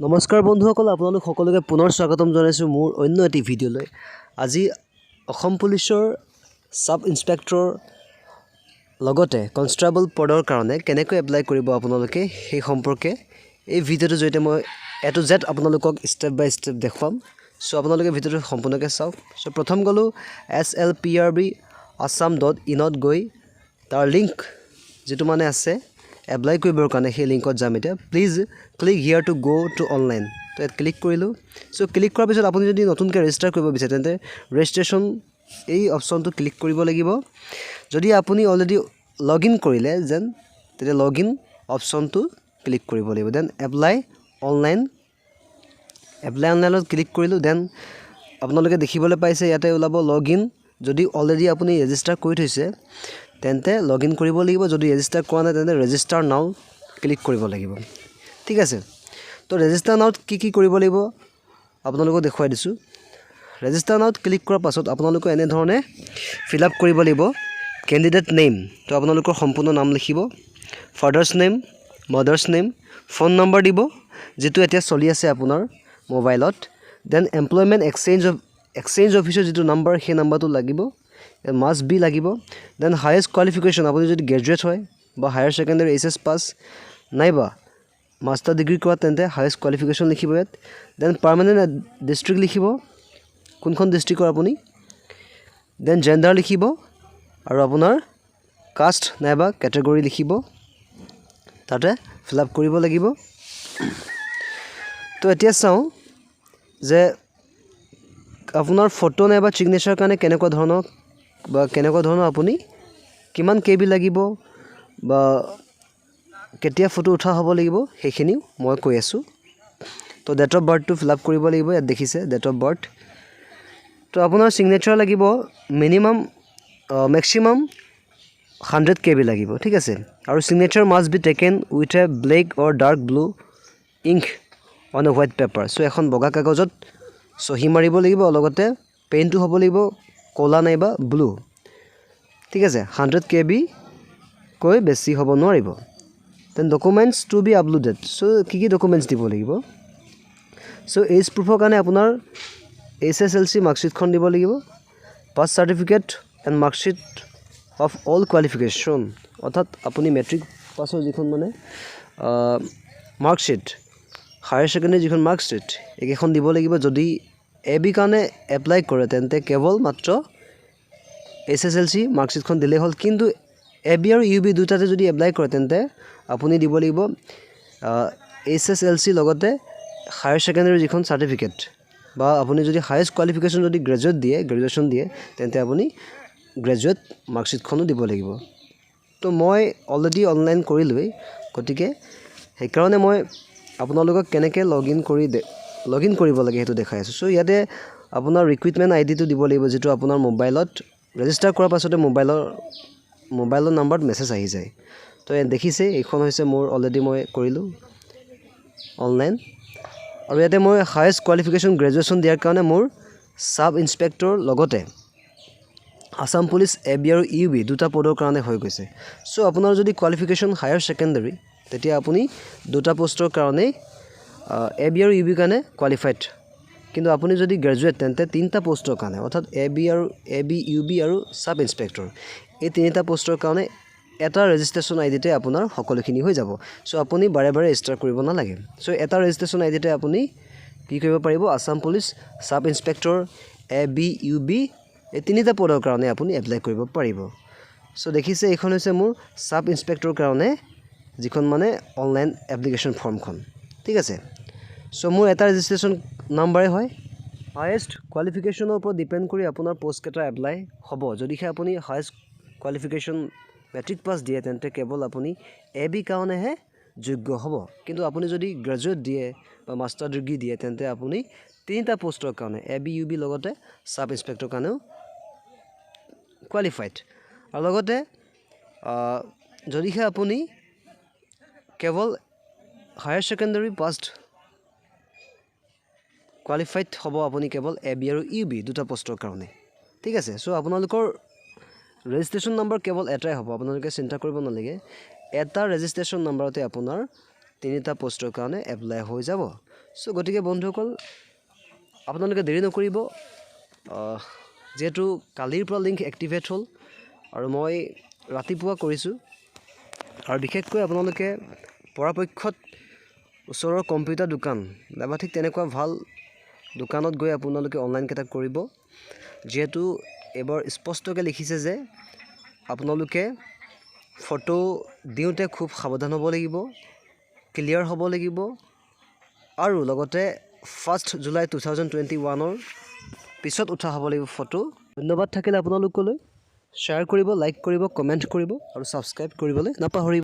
নমস্কাৰ বন্ধুসকল, আপোনালোক সকলোকে পুনৰ স্বাগতম জনাইছোঁ মোৰ অন্য এটি ভিডিঅ'লৈ। আজি অসম পুলিচৰ ছাব ইনস্পেক্টৰ লগতে কনষ্টেবল পদৰ কাৰণে কেনেকৈ এপ্লাই কৰিব আপোনালোকে, সেই সম্পৰ্কে এই ভিডিঅ'টোৰ জৰিয়তে মই এ টু জেড আপোনালোকক ষ্টেপ বাই ষ্টেপ দেখুৱাম। চ' আপোনালোকে ভিডিঅ'টো সম্পূৰ্ণকৈ চাওক। চ' প্ৰথম গ'লোঁ slprbassam.inত গৈ তাৰ লিংক যিটো মানে আছে এপ্লাই কৰিবৰ কাৰণে, সেই লিংকত যাম এতিয়া। "Please click here to go to online." তো ইয়াত ক্লিক কৰিলোঁ। চ' ক্লিক কৰাৰ পিছত আপুনি যদি নতুনকৈ ৰেজিষ্টাৰ কৰিব বিচাৰে, তেন্তে ৰেজিষ্ট্ৰেশ্যন এই অপশ্যনটো ক্লিক কৰিব লাগিব। যদি আপুনি অলৰেডি লগ ইন কৰিলে যেন, তেতিয়া লগ ইন অপশ্যনটো ক্লিক কৰিব লাগিব। Then apply online, apply অনলাইনত ক্লিক কৰিলোঁ। Then আপোনালোকে দেখিবলৈ পাইছে, ইয়াতে ওলাব লগ ইন। যদি অলৰেডি আপুনি ৰেজিষ্টাৰ কৰি থৈছে, তেন্তে লগ ইন কৰিব লাগিব। যদি ৰেজিষ্টাৰ কৰা নাই, তেন্তে ৰেজিষ্টাৰ নাও ক্লিক কৰিব লাগিব। ঠিক আছে। তো ৰেজিষ্টাৰ নাওত কি কি কৰিব লাগিব, আপোনালোকক দেখুৱাই দিছোঁ। ৰেজিষ্টাৰ নাওত ক্লিক কৰাৰ পাছত আপোনালোকে এনেধৰণে ফিল আপ কৰিব লাগিব। কেণ্ডিডেট নেইম, তো আপোনালোকৰ সম্পূৰ্ণ নাম লিখিব, father's name, mother's name, phone number দিব, যিটো এতিয়া চলি আছে আপোনাৰ মোবাইলত। Then employment exchange অফিচৰ যিটো নাম্বাৰ, সেই নাম্বাৰটো লাগিব, মাষ্ট বি লাগিব। Then highest qualification, আপুনি যদি গ্ৰেজুৱেট হয় বা হায়াৰ ছেকেণ্ডেৰী এইচএছ পাছ নাইবা মাষ্টাৰ ডিগ্ৰী কৰা, তেন্তে হায়েষ্ট কোৱালিফিকেশ্যন লিখিব ইয়াত। Then permanent district লিখিব, কোনখন ডিষ্ট্ৰিক্টৰ আপুনি। Then gender লিখিব আৰু আপোনাৰ কাষ্ট নাইবা কেটেগৰী লিখিব, তাতে ফিল আপ কৰিব লাগিব। তো এতিয়া চাওঁ যে আপোনাৰ ফটো নাইবা ছিগনেচাৰ কাৰণে কেনেকুৱা ধৰণৰ বা কেনেকুৱা ধৰণৰ আপুনি কিমান কেবি লাগিব বা কেতিয়া ফটো উঠা হ'ব লাগিব, সেইখিনিও মই কৈ আছোঁ। তো ডেট অফ বাৰ্থটো ফিল আপ কৰিব লাগিব। ইয়াত দেখিছে ডেট অফ বাৰ্থ। তো আপোনাৰ ছিগনেচাৰ লাগিব, মিনিমাম মেক্সিমাম 100 কেবি লাগিব। ঠিক আছে। আৰু signature must be taken with a black or dark blue ink on a white paper. So এখন বগা কাগজত চহী মাৰিব লাগিব, লগতে পেনটো হ'ব লাগিব ক'লা নাইবা ব্লু। ঠিক আছে। 100 কেবিকৈ বেছি হ'ব নোৱাৰিব। Then documents to be uploaded. So কি কি ডকুমেণ্টছ দিব লাগিব? চ' এইজ প্ৰুফৰ কাৰণে আপোনাৰ এইচএছএলচি মাৰ্কশ্বিটখন দিব লাগিব, pass certificate and marksheet of all qualification, অৰ্থাৎ আপুনি মেট্ৰিক পাছৰ যিখন মানে মাৰ্কশ্বিট, হায়াৰ ছেকেণ্ডেৰী যিখন মাৰ্কশ্বিট, এইকেইখন দিব লাগিব। যদি এ বি কাৰণে এপ্লাই কৰে, তেন্তে কেৱল মাত্ৰ এইচএছএলচি মাৰ্কশ্বিটখন দিলেই হ'ল। কিন্তু এ বি আৰু ইউ বি দুটাতে যদি এপ্লাই কৰে, তেন্তে আপুনি দিব লাগিব এইচএছএলচি, লগতে হায়াৰ ছেকেণ্ডেৰী যিখন চাৰ্টিফিকেট, বা আপুনি যদি হায়েষ্ট কোৱালিফিকেশ্যন যদি গ্ৰেজুৱেট দিয়ে, গ্ৰেজুৱেশ্যন দিয়ে, তেন্তে আপুনি গ্ৰেজুৱেট মাৰ্কশ্বিটখনো দিব লাগিব। তো মই অলৰেডি অনলাইন কৰিলোৱেই, গতিকে সেইকাৰণে মই আপোনালোকক কেনেকৈ লগ ইন কৰি লগ ইন কৰিব লাগে, সেইটো দেখাই আছোঁ। চ' ইয়াতে আপোনাৰ ৰিক্ৰুইটমেণ্ট আই ডিটো দিব লাগিব, যিটো আপোনাৰ মোবাইলত ৰেজিষ্টাৰ কৰাৰ পাছতে মোবাইলৰ নাম্বাৰত মেছেজ আহি যায়। তো ইয়াত দেখিছে, এইখন হৈছে মোৰ, অলৰেডি মই কৰিলোঁ অনলাইন। আৰু ইয়াতে মই হায়েষ্ট কোৱালিফিকেশ্যন গ্ৰেজুৱেশ্যন দিয়াৰ কাৰণে মোৰ ছাব ইনস্পেক্টৰ লগতে আছাম পুলিচ এ বি আৰু ইউ বি দুটা পদৰ কাৰণে হৈ গৈছে। চ' আপোনাৰ যদি কোৱালিফিকেশ্যন হায়াৰ ছেকেণ্ডেৰী, তেতিয়া আপুনি দুটা পষ্টৰ কাৰণেই, এ বি আৰু ইউ বিৰ কাৰণে কোৱালিফাইড। কিন্তু আপুনি যদি গ্ৰেজুৱেট, তেন্তে তিনিটা পষ্টৰ কাৰণে, অৰ্থাৎ এ বি আৰু এ বি, ইউ বি আৰু ছাব ইনস্পেক্টৰ, এই তিনিটা পষ্টৰ কাৰণে এটা ৰেজিষ্ট্ৰেশ্যন আই ডিতে আপোনাৰ সকলোখিনি হৈ যাব। চ' আপুনি বাৰে বাৰে ৰেজিষ্টাৰ কৰিব নালাগে। চ' এটা ৰেজিষ্ট্ৰেশ্যন আই ডিতে আপুনি কি কৰিব পাৰিব? Assam police sub inspector, A B, U B, এই তিনিটা পদৰ কাৰণে আপুনি এপ্লাই কৰিব পাৰিব। চ' দেখিছে, এইখন হৈছে মোৰ ছাব ইনস্পেক্টৰৰ কাৰণে যিখন মানে অনলাইন এপ্লিকেশ্যন ফৰ্মখন। ঠিক আছে। চ' মোৰ এটা ৰেজিষ্ট্ৰেশ্যন নাম্বাৰে হয়। হায়েষ্ট কোৱালিফিকেশ্যনৰ ওপৰত ডিপেণ্ড কৰি আপোনাৰ পষ্টকেইটা এপ্লাই হ'ব। যদিহে আপুনি হায়েষ্ট কোৱালিফিকেশ্যন মেট্ৰিক পাছ দিয়ে, তেন্তে কেৱল আপুনি এ বি কাৰণেহে যোগ্য হ'ব। কিন্তু আপুনি যদি গ্ৰেজুৱেট দিয়ে বা মাষ্টাৰ ডিগ্ৰী দিয়ে, তেন্তে আপুনি তিনিটা পষ্টৰ কাৰণে, এ বি, ইউ বি লগতে ছাব ইনস্পেক্টৰ কাৰণেও কোৱালিফাইড। আৰু লগতে যদিহে আপুনি কেৱল হায়াৰ ছেকেণ্ডেৰী পাছড কোৱালিফাইড হ'ব, আপুনি কেৱল এ বি আৰু ইউ বি দুটা পষ্টৰ কাৰণে। ঠিক আছে। চ' আপোনালোকৰ ৰেজিষ্ট্ৰেশ্যন নম্বৰ কেৱল এটাই হ'ব, আপোনালোকে চিন্তা কৰিব নালাগে। এটা ৰেজিষ্ট্ৰেশ্যন নাম্বাৰতে আপোনাৰ তিনিটা পষ্টৰ কাৰণে এপ্লাই হৈ যাব। চ' গতিকে বন্ধুসকল, আপোনালোকে দেৰি নকৰিব। যিহেতু কালিৰ পৰা লিংক এক্টিভেট হ'ল আৰু মই ৰাতিপুৱা কৰিছোঁ। আৰু বিশেষকৈ আপোনালোকে পৰাপক্ষত ওচৰৰ কম্পিউটাৰ দোকান নাইবা ঠিক তেনেকুৱা ভাল দোকানত গৈ আপোনালোকে অনলাইনকেইটা কৰিব, যিহেতু এইবাৰ স্পষ্টকৈ লিখিছে যে আপোনালোকে ফটো দিওঁতে খুব সাৱধান হ'ব লাগিব, ক্লিয়াৰ হ'ব লাগিব আৰু লগতে 1 July 2021ৰ পিছত উঠা হ'ব লাগিব ফটো। ধন্যবাদ থাকিল আপোনালোকলৈ। শ্বেয়াৰ কৰিব, লাইক কৰিব, কমেণ্ট কৰিব আৰু ছাবস্ক্ৰাইব কৰিবলৈ নাপাহৰিব।